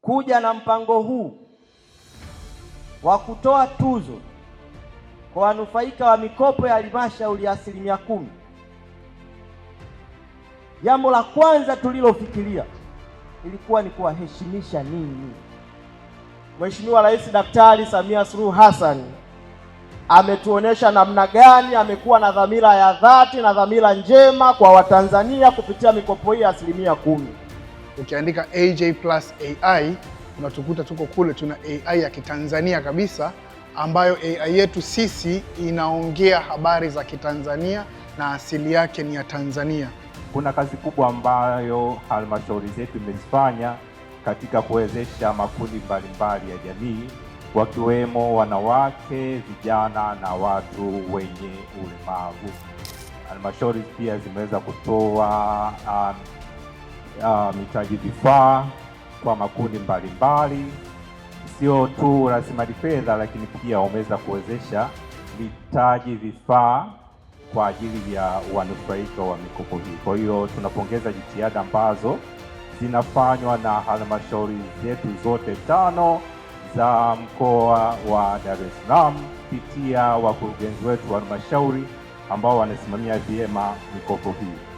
Kuja na mpango huu wa kutoa tuzo kwa wanufaika wa mikopo ya halmashauri ya 10%, jambo la kwanza tulilofikiria ilikuwa ni kuwaheshimisha ninyi. Mheshimiwa Rais Daktari Samia Suluhu Hassan ametuonesha namna gani amekuwa na dhamira ya dhati na dhamira njema kwa Watanzania kupitia mikopo hii ya 10%. Ukiandika AJ Plus AI unatukuta tuko kule, tuna AI ya Kitanzania kabisa, ambayo AI yetu sisi inaongea habari za Kitanzania na asili yake ni ya Tanzania. Kuna kazi kubwa ambayo halmashauri zetu imezifanya katika kuwezesha makundi mbalimbali ya jamii wakiwemo wanawake, vijana na watu wenye ulemavu. Halmashauri pia zimeweza kutoa mitaji vifaa kwa makundi mbalimbali, sio tu rasilimali fedha, lakini pia wameweza kuwezesha mitaji vifaa kwa ajili ya wanufaika wa mikopo hii. Kwa hiyo tunapongeza jitihada ambazo zinafanywa na halmashauri zetu zote tano za mkoa wa Dar es Salaam kupitia wakurugenzi wetu wa halmashauri ambao wanasimamia vyema mikopo hii.